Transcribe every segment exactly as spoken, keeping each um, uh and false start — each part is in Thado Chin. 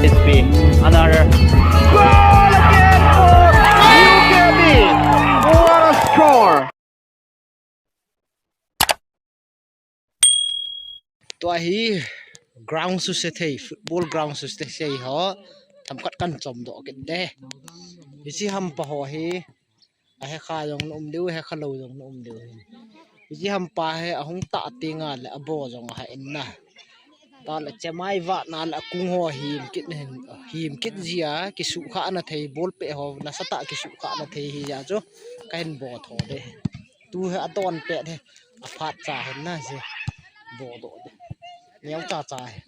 It's been another goal again for U K B. What a score! Tua hi ground suse thei, football ground suse thei ho, themkhat kan chom doh kit de. Hiche hampa ho hi, ahekha jong na um diu, ahekha lou jong na um diu. Hiche hampa hi ahung tah teng le abol jong aha in na. Tah le chemai vat na le akung ho him kit na hin, him kit jia, kisuhkhah na thei, ball pet ho, nasatah kisuhkhah na thei hi jeh chu, kahin bol tho de. Tu hi adon pet hi, aphat cha hin na hiche. Bol doh de. Neo cha cha hi.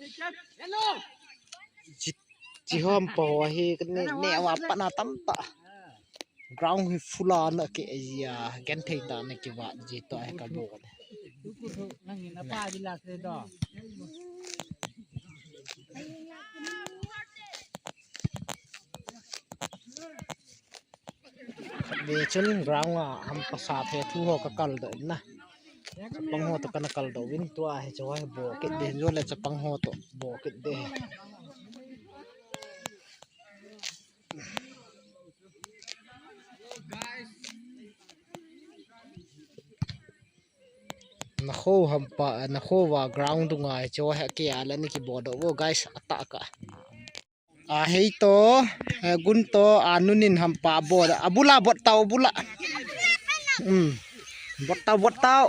Chi, chi hampa ho hi, ne, neo a pat na tamtah. Ground hi full a na ke jia, genthei tah na kivat ji toh hi kabol de. Ve chun ground a hampa sa phe thu ho kakal doh in na. Chapang ho toh kana kal doh uvin tua hi chu hi bol kit de, jo le chapang ho toh bol kit de. Nakho hampa, nakho va ground dunga hi chu hi ke a le ni kibol doh vo guys, atah ka. A hei to, eh, gun to, a nunin hampa bol. Abula bot tau, abula. Hmm. Bot tau, bot tau.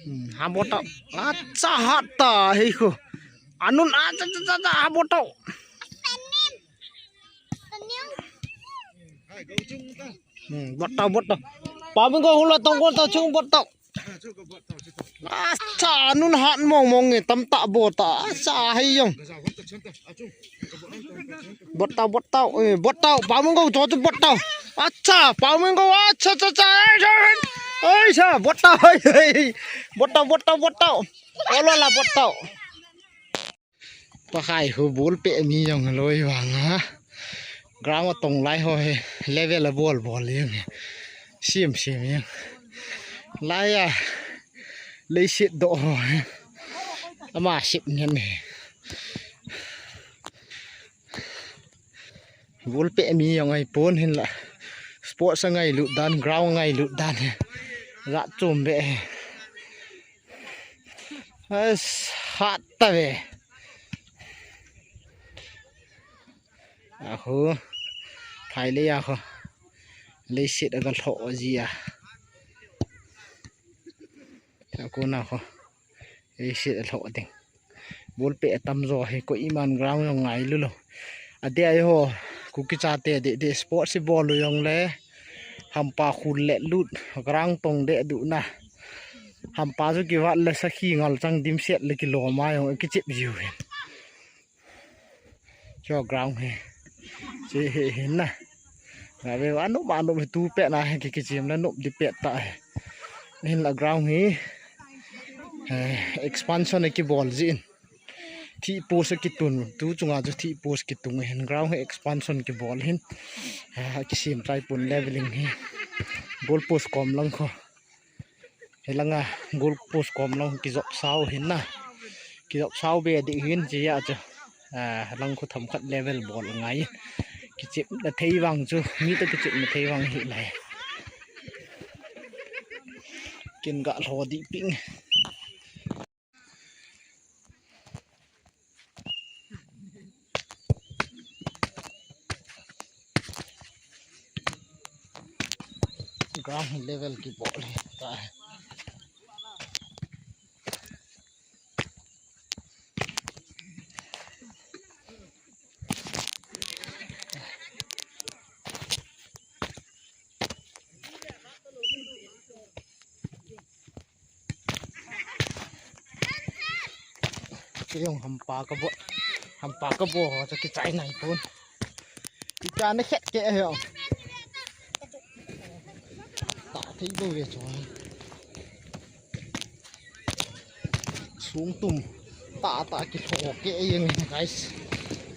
Hmm, ha bot tau. Acha hat ta, hei ko. Anun, acha, cha, cha, cha, ha bot tau. Hmm, bot tau, bot tau. Pamin ko hula tong ko tau chung bot tau. Acha, nun hat mong mong e, tamtah bol ta. Acha, hei jong. Bot tau, bot tau, eh, bot tau. Pamin ko cho tu bot tau. Acha, pamin ko, acha, cha, cha, eh, cha, eh. Oi, cha, bot tau, hei, hei. Bot tau, bot tau, bot tau. Olo la bot tau. Pakai hu ball pet mi jong loi vang a. Ground atong lai ho hi level a bol bol jeng. Sim sim jeng. Lai a leiset doh ho hi. Ama sip ngen hi. Ball pet mi jong ahipon hinla. Sports angailut dan, ground angailut dan hi. Jat chom be hi. As, hat ta ve. Aho. Phai le aho. Leiset aga lhoh ji a. Akona ho. Leiset alhoh ding. Ball pet atam jo hi koiman ground jong ngailu lou. Adeh a eiho Kuki chate deh deh sports ibol u jongle. Hampa khul le lut ground tong deh duh na. Hampa chu kivat le sakhi ngal chang dimset le kilom a jong kichep jiu hin. Cho ground hi. Che hi hin na. Nga ve va nop ma nop hi tu pet na hi ki, kichem le nop di pet ta hi. Hinla ground hi. Eh, expansion kibol jin. Thih post kitun, tu chunga chu thih post kitung hin ground hi expansion kibol hin. Eh, kisem chai pon leveling hi. Goal post kom lang kho. Hilanga goal post kom lang kijop sao hin na. Kijop sao be di hin jia chu. Ah, lang khu themkhat level bol ngai. Kichep na thei vang chu, mi to kichep na thei vang hi lai. Kin ga lho di ping. Ground level kibol hi ta. Kei jong hampa kabol, hampa kabol ho chu kichai nai pon. Kicha na khet ke he. Ta thei bou ve chu. Sung tum. Ta ta kilho ke jeng guys.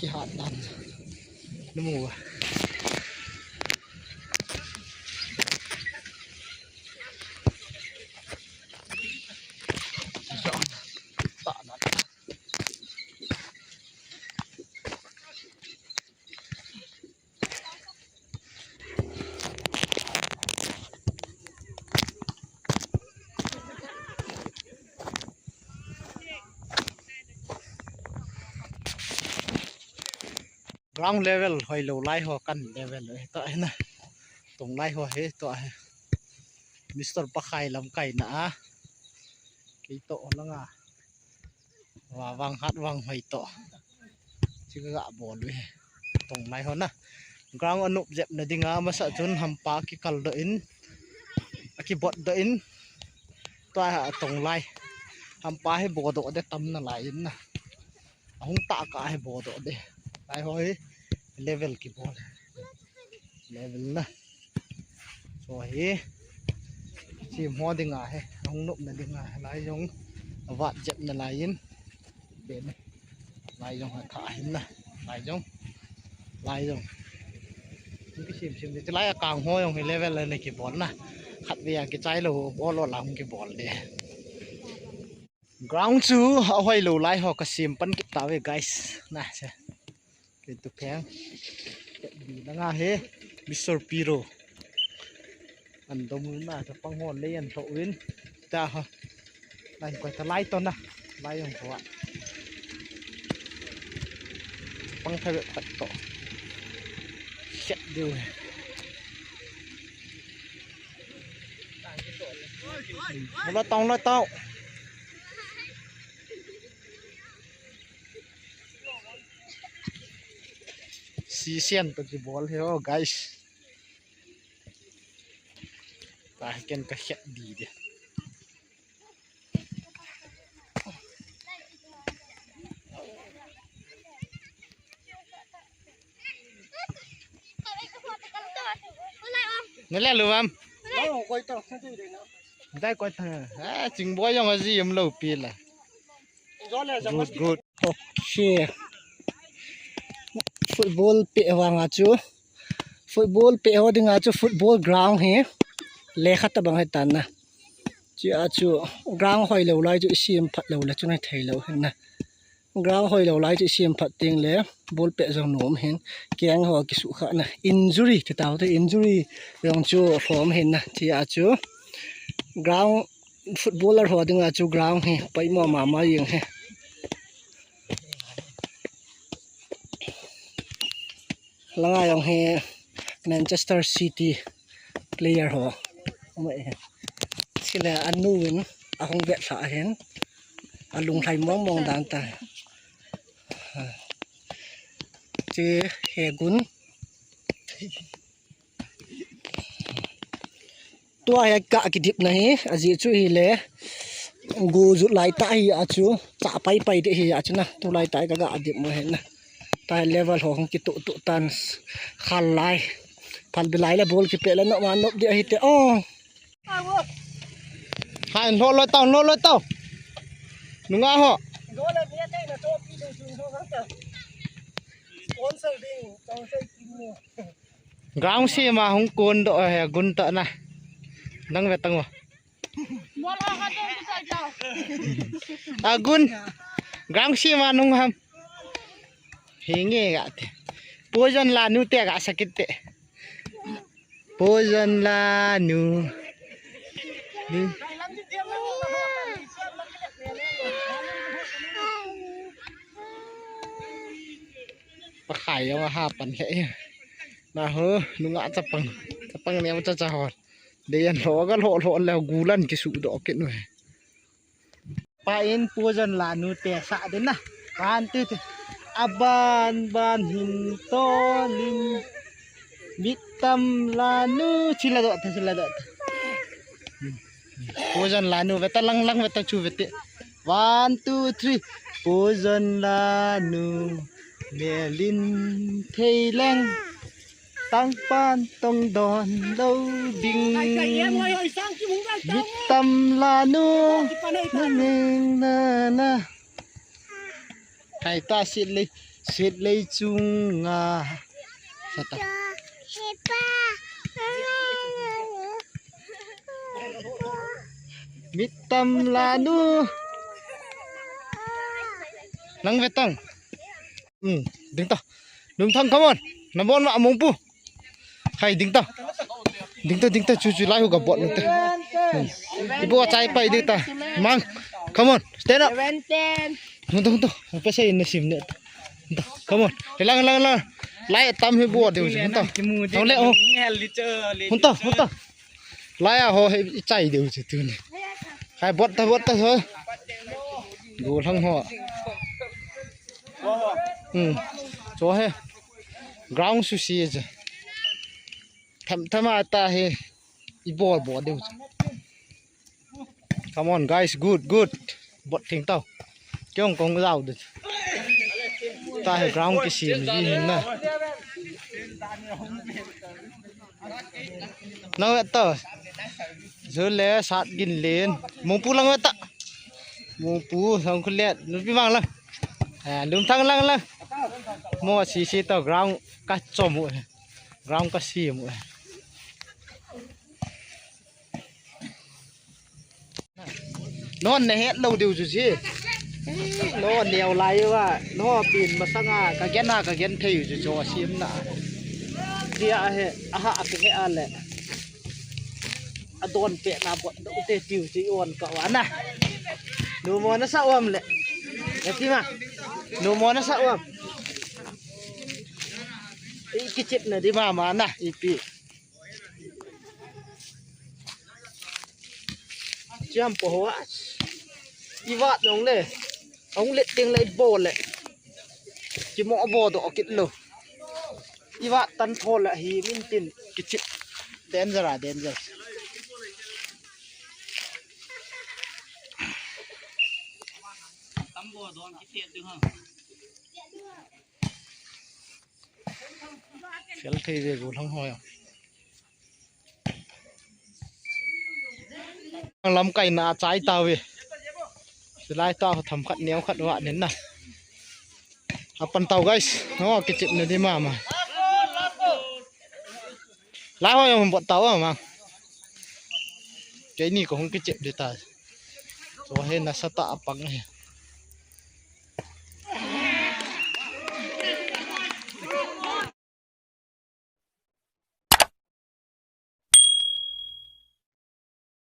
Kihat dan. Namu ba. Ground level hoilou lai ho kan level e, tua hi na. Tonglai ho hi tua hi. Mister Pakhai lamkaina a. Kei toh langa. Wa vang hat vang hoi toh. Chi ka bol u hi. Tonglai ho na. Ground anop jep na dinga masa chun hampa kikal doh in. Akibot doh in. Tua hi tonglai. Hampa hi bodoh de tam nalai in na. Ahung tah kah hi bodoh de. Lai ho hi level kibol. Level na. So hi. Chi mo dinga hi. Ahung nop na dinga. Lai jong. Avat jep nalai in. Be na. Lai jong ha tha hin na. Lai jong. Lai jong. Hung kisim sim de. Lai akang ho jong hi level na kibol na. Khat ve a kichai lou. Bol lou la hung kibol de. Ground chu ahoilou lai ho kasem pan kit tave guys. Na se. Kei tu pheng. Kei bi langa hi. Mister Piro. An dom na chapang ho lei an tho win. Ta ha. Lai koi ta lai to na. Lai jong ko a. Pang tha pat to. Set diu hi. Lo tong, lo tong. Sisian to kibol hi o guys. Ta hi ken ka khet di de. Nale lu mam. Dai koi ta. Ah, ching boy jong aji em lo pi la. Good, good. Okay. Football pe vanga chu. Football pe ho dinga chu football ground hi. Lekha tabang hi tan na. Chi a chu ground hoilou lai chu isem phat lou le chu ngai thei lou hin na. Ground hoilou lai chu isem phat teng le ball pe jong nom hin. Keng ho kisu kha na. Injury ti tau te injury jong chu lhom hin na. Chi a chu ground footballer ho dinga chu ground hi poimo mama jeng hi. Langa jong hi Manchester City player ho. Ama e. Chule anu in ahung vet lha hin. Alung lhai mong mong dan ta. Chi he gun. Tua hi ka kidip na hi, ajeh chu hile, gu jut lai ta hi a chu, cha pai pai de hi a chu na, tu lai ta ka ga dip mo hi na. Ta level ho hung kitu tu tan, khal lai. Phal bi lai le ball kipe le no ma nop de hi te o. Hai, lo lo tau, lo lo tau. Nunga ho. Sponsor ding, sponsor ding. Ground sem a hung kon doh he gun toh na. Nang ve tang o. Agun. Ground sem a nung ham. Hinge ga te. Poison la nu te ga sakit te. Poison la nu. Ni. Pakhai jong aha pan le. Na ho, nunga chapang. Chapang ne cha cha hon. Dei an lo ga lo lo le gulan kisu doh kit nu. Pa in poison la nu te sa de na. Ban te te. Aban ban hin to lim. Mitam la nu chila doh te chila doh te. Poison la nu veta lang lang veta chu vete. One, two, three. Poison la nu melin thei leng. Tangpan tong don lo ding. Mitam la nu. Na ning na na. Hai ta sit lei, sit lei chunga. Sata. Mitam la nu. Nang vetang. Hmm, ding ta. Nung thang, come on. Na bon ma mong pu. Hai, ding ta. Ding ta, ding ta, chu chu lai hu ka bot nung ta. Hmm. Ibu ka chai pai ding ta. Mang, come on. Stand up. Nung ta, nung ta. Pa sai na sim ne. Ding ta. Come on. Hilang, hilang, hilang. Lai tam hi bol diu chu, hung ta. Hung le, oh. Hung ta, hung ta. Lai a ho hi i chai diu chu tuni. Khai bot ta, bot ta ho. Gollhang ho. Hmm. Chu hi. Ground suse chu. Tham tham a ta hi. I bol bol diu chu. Come on, guys, good, good. Bot thing tau. Kei jong kong jao ding. Ta hi ground kisem ji hin na. Nang ve ta. Jule Satginlen. Mongpu lang ve ta. Mongpu Songkhulet. Nupi mang lang. Ah, Lumthang lang lang. Mo sisi tau ground ka chom u. Ground ka sem u. Non ne het lou diu chu ji. Non neo lai uva. No pin masanga ka gen a ka gen thei u chu chu sim na. Tia he aha a ke he a le. A don pe na bot do te tiu chu on ka wa na. Nu mo na sa uam le. Eti ma. Nu mo na sa uam. I kichip na di mama na ipi. Chiam po hoa. I vat nong le. Ong let ting le i bol le. Kimo bol do kit lou. I vat tan tho le hi min tin kichip. Danger a, danger. Fel thei ve gollhang ho jong. Lamkai na chai tau ve. Silai tau tham khat neo khat va nen na. Apan tau guys. No, kichip na di mama. Lai ho jong bot tau ma. Keini ko hung kichip di ta. Chu hi nasa tah a pang hi.